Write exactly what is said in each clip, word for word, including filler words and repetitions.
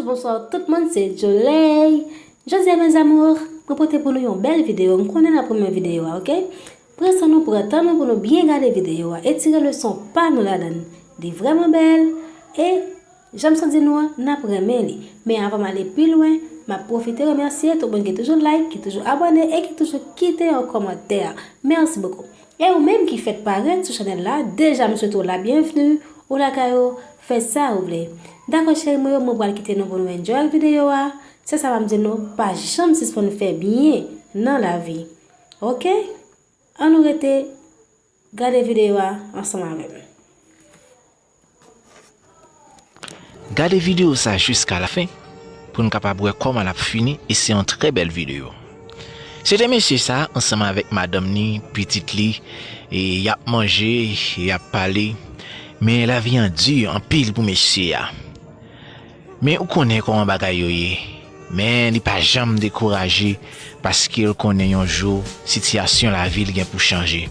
Bonswa tout moun, se Joley. Jodi a, mes amours, mwen pote pou nou yon bèl videyo. M konnen n ap renmen videyo a, oke? Pran san nou, pran tan nou pou nou byen gade videyo a e tire leson pa nou ladan l. Li vrèman bèl e jan m sot di nou an, n ap renmen li. Men avan m ale pi lwen, m ap pwofite remèsye tout moun ki toujou like, ki toujou abòne e ki toujou kite yon kòmantè. Mèsi bokou. E ou menm ki fèk parèt sou chanèl la, deja m swete w la byenvni, ou lakay ou, fè sa ou vle. Dakò cheri mwen yo, mwen pral kite nou pou nou enjoy videyo a. Se sa m ap di nou, pa janm sispann fè byen nan lavi. Oke? Ann nou rete gade videyo a ansanm avè m. Gade videyo sa jiska lafen pou n kapab wè kòman l ap fini e se yon trè bèl videyo. Se de mesye sa ansanm avèk madanm ni, pitit li, e y ap manje, y ap pale, men lavi an di anpil pou mesye a. Men ou konnen kòman bagay yo ye. Men li pa janm dekouraje paske l konnen yon jou sitiyasyon lavi l gen pou chanje.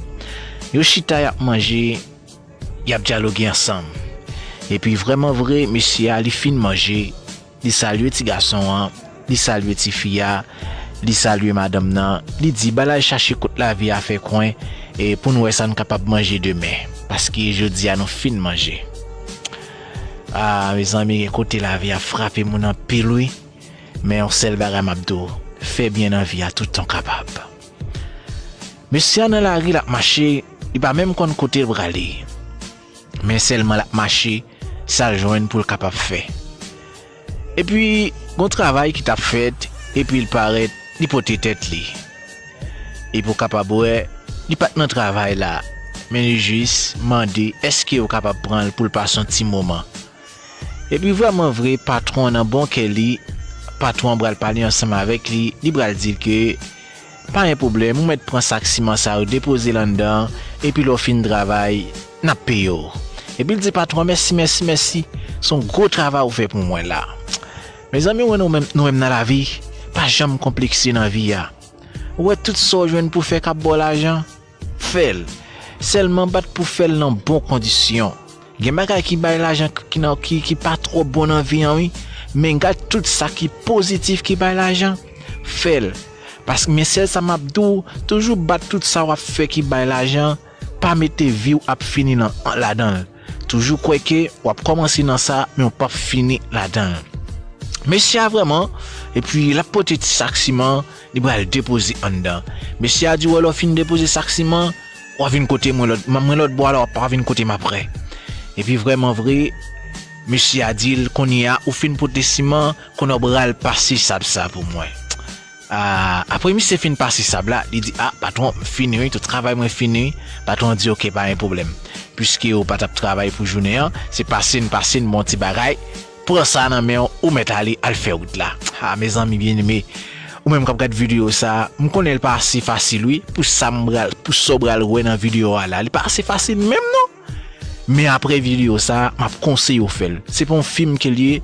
Yo chita y ap manje, y ap dyaloge ansanm. Epi vrèman vre, mesye a li fin manje, li salye ti gason an, li salye tifi a, li salye madanm nan, li di bal al chache kot lavi a fè kwen e pou n wè sa n kapab manje demen, paske jodi a nou fin manje. Ah mezanmi, gen kote lavi a frape moun anpil wi. Men yon sèl bagay m ap di w, fè byen nan vi a toutan w kapab. Mesye a nan lari l ap mache, li pa menm konn kote l prale. Men sèlman l ap mache, sa l jwenn pou l kapab fè. Epi, gon travay ki t ap fèt, epi l parèt, li pote tèt li. Epi w kapab wè, li pa t nan travay la, men li jis mande èske yo kapab pran l pou l pase yon ti moman. Epi vrèman vre, patwon an nan bon kè li, patwon an pral pale ansanm avèk li, li pral di l ke pa gen pwoblèm, ou mèt pran sak siman sa yo, depoze l anndan, epi lè w fin travay, n ap peye w. Epi l di patwon an mèsi, mèsi, mèsi, se yon gwo travay ou fè pou mwen la. Mezanmi, ou wè nou menm, nou menm nan lavi, pa janm konplekse nan vi a. Ou wè tout sa w jwenn pou fè k ap ba w lajan, fè l. Sèlman bat pou fè l nan bon kondisyon. Gen bagay ki bay lajan ki, nan, ki, ki pa twò bon nan vi an wi. Men gad tout sa ki pozitif ki bay lajan, fè l. Paske men sèl sa m ap di w, toujou bat tout sa w ap fè ki bay lajan, pa mete vi w ap fini nan, ladan l. Toujou kwè ke w ap kòmanse nan sa, men w p ap fini ladan l. Mesye a vrèman, epi l ap pote ti sak siman, li pral depoze anndan. Mesye a di w lè w fin depoze sak siman, w a vin kote mwen lòt, mwen lòt bò a la, w a pa vin kote m apre. Epi vrèman vre, mesye a di l kounye a ou fin pote siman, kounye a w pral pase sab sa pou mwen. Ah, apre misye fin pase sab la, li di, ah, patwon, m fini wi, tout travay mwen fini wi. Patwon an di, oke, pa gen pwoblèm. Piske ou pa t ap travay pou jounen an, se pase n pase n ba w ti bagay, pran sa nan men w, ou mèt ale, al fè wout la. Ah, mezanmi byeneme, ou menm k ap gad videyo sa, m konnen l pa ase fasil wi, pou sa m pral, pou sa w pral wè nan videyo a la, li pa ase fasil menm non. Men apre videyo sa, m ap konseye w fè l. Se pa yon fim ke l ye,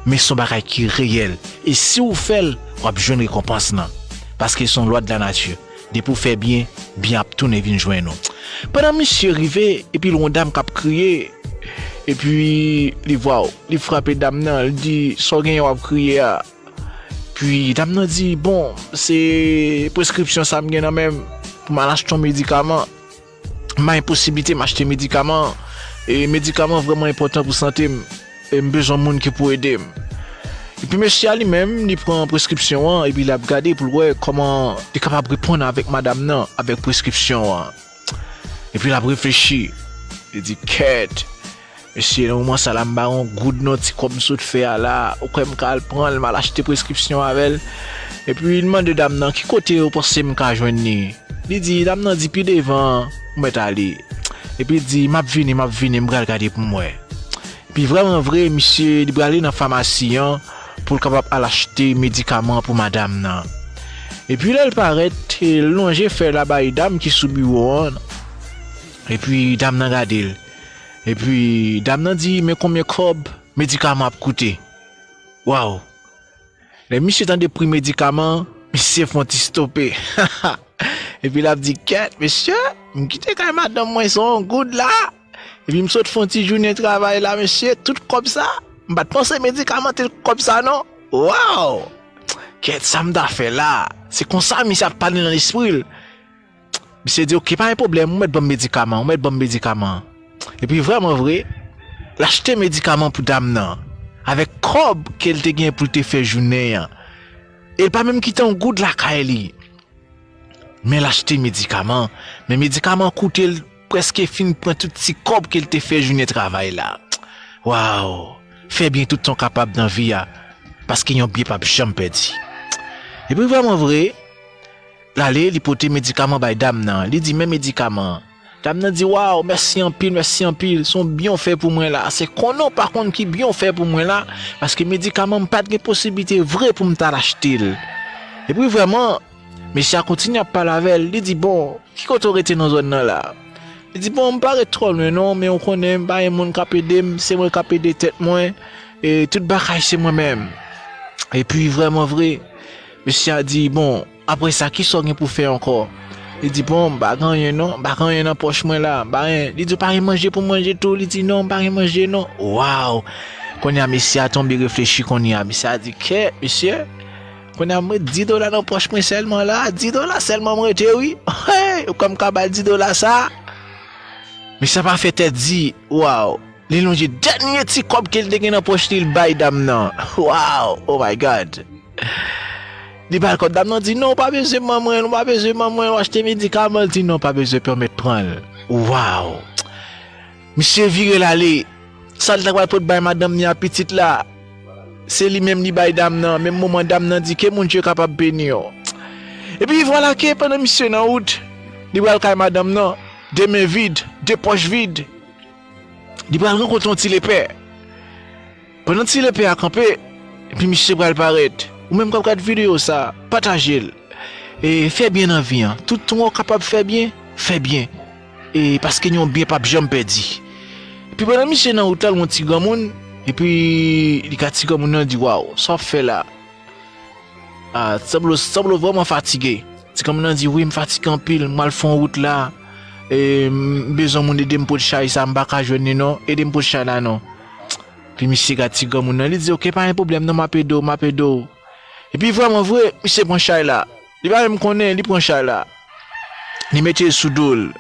men se yon bagay ki reyèl. E si w fè l, w ap jwenn rekonpans lan. Paske se yon lwa de la nati. Depi w fè byen, byen ap tounen vin jwenn ou. Pandan misye rive, epi l wè yon dam k ap kriye, epi li, waw, li frape dam nan, li di, sa w genyen w ap kriye a? Epi dam nan di, bon, se preskripsyon sa m gen nan men m pou m al achte yon medikaman. M pa gen posiblite m achte medikaman an. E medikaman an vrèman enpòtan pou sante m. E m bezwen moun ki pou ede m. Epi mesye a li menm, li pran preskripsyon an, epi l ap gade pou l wè kòman li kapab reponn avèk madanm nan, avèk preskripsyon an. Epi l ap reflechi. Li di, kèt, mesye, nan moman sa la, m pa gen yon goud non, ti kòb m sot fè a la, ou kwè m ka al pran l, m al achte preskripsyon avè l? Epi l mande dam nan, ki kote ou panse m ka jwenn li? Li di, dam nan di, pi devan, ou mèt ale. Epi l di, m ap vini, m ap vini, m pral gade pou m wè. Epi vrèman vre, misye, li prale nan famasi an pou l kapab al achte medikaman pou madanm nan. Epi lè l parèt, l lonje fè l la bay dam ki sou biwo an. Epi dam nan gade l. Epi dam nan di, men konbyen kòb medikaman ap koute? Waw! Lè misye tande pri medikaman an, misye fè yon ti stope. Epi l ap di, kèt, mesye, m kite kay madanm mwen se yon goud la. Epi m sot fè yon ti jounen travay la, mesye, tout kòb sa. M pa t panse medikaman te kòb sa non. Waw! Kèt, sa m ta fè la? Se konsa misye ap pale nan lespri l. Misye di, "Oke, pa gen pwoblèm, ou mèt ban m medikaman, ou mèt ban m medikaman." Epi vrèman vre, l achte medikaman pou dam nan, avèk kòb ke l te gen pou l te fè jounen an. E l pa menm kite yon goud lakay li. Men l achte medikaman, men medikaman koute l prèske fin pran tout ti kòb ke l te fè jounen travay la. Waw! Fè byen tout tan w kapab nan vi a, paske yon byen p ap janm pèdi. Epi vrèman vre, l ale, li pote medikaman bay dam nan. Li di, "Men medikaman an." Dam nan di, "Waw, mèsi anpil, mèsi anpil. Se yon byen w fè pou mwen la. Se konnen w pa konn ki byen w fè pou mwen la, paske medikaman m pa t gen posiblite vre pou m t al achte l." Epi vrèman, mesye a kontinye ap pale avè l. Li di, "Bon, ki kote w rete nan zòn nan la?" Li di, "Bon, m pa ret twò lwen non, men w konnen m pa gen moun k ap ede m, se mwen k ap ede tèt mwen, e tout bagay se mwen menm." Epi vrèman vre, mesye a di, "Bon, apre sa, kisa w gen pou fè ankò?" Li di, "Bon, m pa gen anyen non, m pa gen anyen nan pòch mwen la, m pa gen." Li di, "W pa gen manje pou manje tou?" Li di, "Non, m pa gen manje non." Waw! Kounye a, mesye a tonbe reflechi kounye a. Mesye a di, "Kèt, mesye, kounye a, mwen di dola nan pòch mwen sèlman la, di dola sèlman mwen rete wi. Hey, ou kwè m ka ba l di dola sa?" Mesye a pa fè tèt di, waw! Li lonje dènye ti kòb ke l te gen nan pòch li, l bay dam nan. Waw! Oh my God! Li ba l kòb, dam nan di, "Non, ou pa bezwen ban mwen, ou pa bezwen ban mwen, ou achte medikaman." L di, "Non, pa bezwen, pè, w mèt pran l." Waw! Misye vire l ale. Sa l ta pral pot bay madanm ni a pitit la, se li menm li bay dam nan. Menm moman dam nan di, "Ke Bondye kapab beni w." Epi vwala ke pandan misye nan wout, li pral kay madanm nan, de men vid, de pòch vid. Li pral rankontre yon ti lepè. Pandan ti lepè a kanpe, epi misye pral parèt. Ou menm k ap gad videyo sa, pataje l. E fè byen nan vi an. Tout tan w kapab fè byen, fè byen. E paske yon byen p ap janm pèdi. Epi pandan misye nan wout la, l wè yon ti granmoun, epi li ka ti granmoun nan di, "Waw, sa w ap fè la? Ah, sanble, sanble w vrèman fatige." Ti granmoun nan di, "Wi, m fatige anpil, m al fè yon wout la. E m bezwen moun ede m pot chay sa, m pa ka jwenn li non. Ede m pot chay la non." Epi misye gad ti granmoun nan, li di, "Oke, pa gen pwoblèm non, m ap ede w, m ap ede w." Epi vrèman vre, misye pran chay la. Li pa menm konnen, li pran chay la. Li mete l sou do l.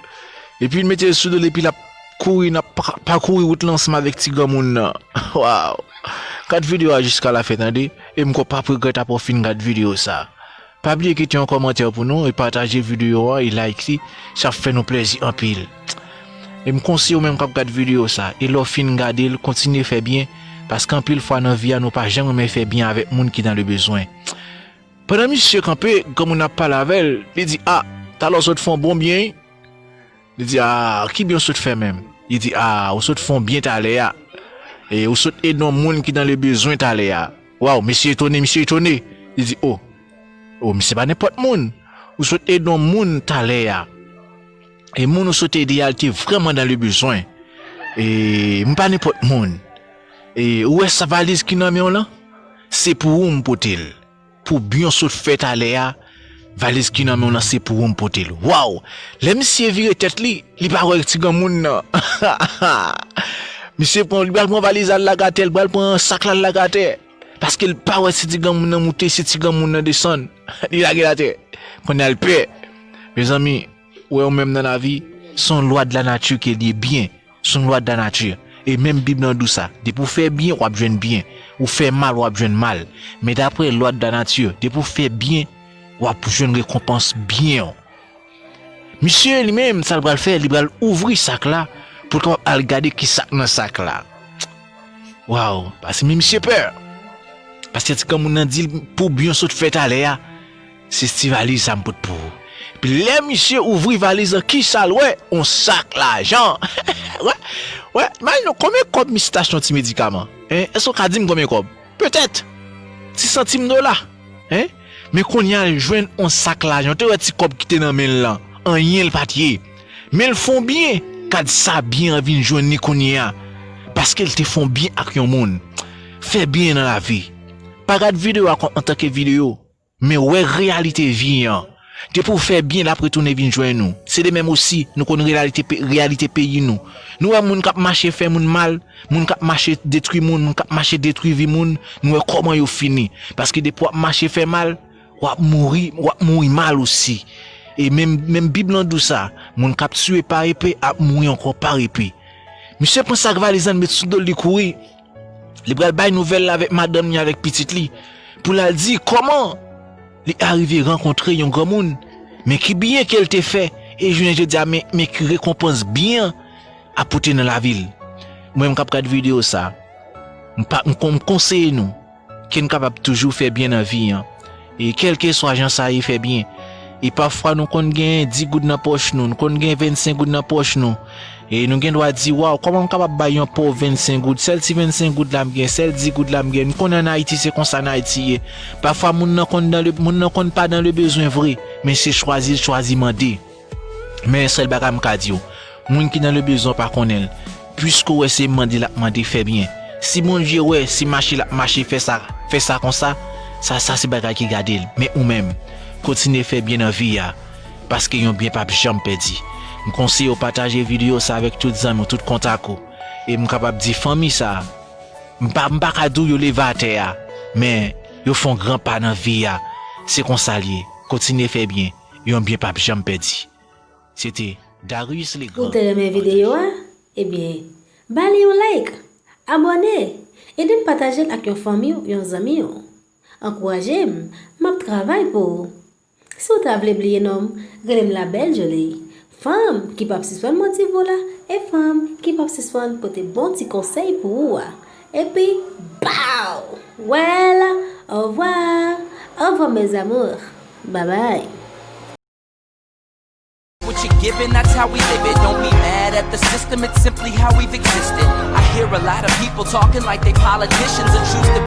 Epi l mete l sou do l, epi l ap kouri, n ap pa-, pakouri wout la ansanm avèk ti granmoun nan. Waw! Gad videyo a jiska lafen, tande. E m kwè w p ap regrèt apre w fin gad videyo sa. Pa bliye kite yon kòmantè pou nou, e pataje videyo a, e like li. Sa ap fè nou plèzi anpil. E m konseye w menm k ap gad videyo sa, e lè w fin gade l, kontinye fè byen, paske anpil fwa nan vi a, nou pa janm renmen fè byen avèk moun ki dans le besoin. Pandan misye kanpe, granmoun nan ap pale avè l, li di, "A, talè w sot fè yon bon byen, wi." Li di, "A, ki byen w sot fè menm?" Li di, "A, ou sot fè yon byen talè a. E ou sot ede yon moun ki dans le besoin talè a." Waw, mesye etone, misye etone. Li di, "O, o, misye pa nenpòt moun. Ou sot ede yon moun talè a. E moun ou sot ede a, li te vrèman dans le besoin. E m pa nenpòt moun. E ou wè sa valiz ki nan men w lan? Se pou ou m pote l. Pou byen w sot fè talè a, valiz ki nan men w lan se pou ou m pote l." Waw! Lè misye vire tèt li, li pa wè ti granmoun nan. Misye pran, li pral pran valiz la, l lage atè, li pral pran sak la, l lage atè. Paske l pa wè si ti granmoun nan moute, si ti granmoun nan desann. Li lage l atè. Kounye a l pè. Mezanmi, ou wè ou menm nan lavi, se yon lwa de la nati ke l ye byen. Se yon lwa de la nati. E menm Bib lan di w sa, depi w fè byen, w ap jwenn byen. Ou fè mal, w ap jwenn mal. Men daprè lwa de la nati, depi w fè byen, w ap jwenn rekonpans byen w. Misye li menm, sa l pral fè, li pral ouvri sak la pou l kapab al gade ki sa k nan sak la. Waw, paske men misye pè. Paske ti granmoun nan di l pou byen w sot fè talè a, se ti valiz sa m pot pou ou. Epi lè misye ouvri valiz lan, kisa l wè? Yon sak lajan. Wè, wè, imajine w konbyen kòb misye t achte yon ti medikaman. Hein? Èske w ka di m konbyen kòb? Petèt ti santim dola. Hein? Men kounye a l jwenn yon sak lajan. Ou te wè ti kòb ki te nan men l lan? Anyen l pa t ye. Men l fè yon byen. Gad sa byen an vin jwenn li kounye a. Paske l te fè yon byen ak yon moun. Fè byen nan lavi. Pa gad videyo a kòm antanke videyo, men wè reyalite vi an. Depi w fè byen, l ap retounen vin jwenn ou. Se de menm osi, nou konn reyalite pe- reyalite peyi nou. Nou wè moun k ap mache fè moun mal, moun k ap mache detwi moun, moun k ap mache detwi vi moun, nou wè kòman yo fini. Paske depi w ap mache fè mal, w ap mouri, w ap mouri mal osi. E menm, menm Bib lan di w sa, moun k ap tiye pa epe ap mouri ankò pa epe. Misye pran sak valiz lan, met sou do l, li kouri. Li pral bay nouvèl la avèk madanm li, avèk pitit li, pou l al di kòman li arive rankontre yon granmoun, men ki byen ke l te fè, e jounen jodi a, men, men ki rekonpans byen an ap pote nan lavi l. Mwen, m k ap gad videyo sa, m pa, m kon- m konseye nou ke n kapab toujou fè byen nan vi an. E kèlkeswa jan sa ye, fè byen. E pafwa nou konn gen dis goud nan pòch nou, nou konn gen vennsenk goud nan pòch nou. E nou gen dwa di, waw, kòman m kapab bay yon pòv vennsenk goud? Sèl ti vennsenk goud la m gen, sèl dis goud la m gen. Nou konnen ann Ayiti, se konsa ann Ayiti ye. Pafwa moun nan konn dan le, moun nan konn pa dan le bezwen vre, men se chwazi l chwazi mande. Men yon sèl bagay m ka di w, moun ki nan le bezwen pa konnen l. Piske w wè se mande l ap mande, fè byen. Si Bondye wè se mache l ap mache, fè sa, fè sa konsa, sa, sa se bagay ki gade l. Men ou menm, kontinye fè byen nan vi a, paske yon byen p ap janm pèdi. M konseye w pataje videyo sa avèk tout zanmi w, tout kontak ou. E m kapab di fanmi sa, m pa, m pa ka di w yo leve atè a, men yo fè yon gran pa nan vi a. Se konsa l ye. Kontinye fè byen, yon byen p ap janm pèdi. Se te Darius Legrand. Ou te renmen videyo a? Ebyen, ba li yon like, abòne, ede m pataje l ak yon fanmi w, yon zanmi w. Ankouraje m, m ap travay pou ou. Si w ta vle bliye non m, rele m Labelle Jolie. Fanm ki p ap sispann motive w la, e fanm ki p ap sispann pote bon ti konsèy pou ou a. Epi, baw! Well, au revoir! Au revoir, mes amours! Bye bye! What you're giving, that's how we live it. Don't be mad at the system, it's simply how we've existed. I hear a lot of people talking like they politicians and choose to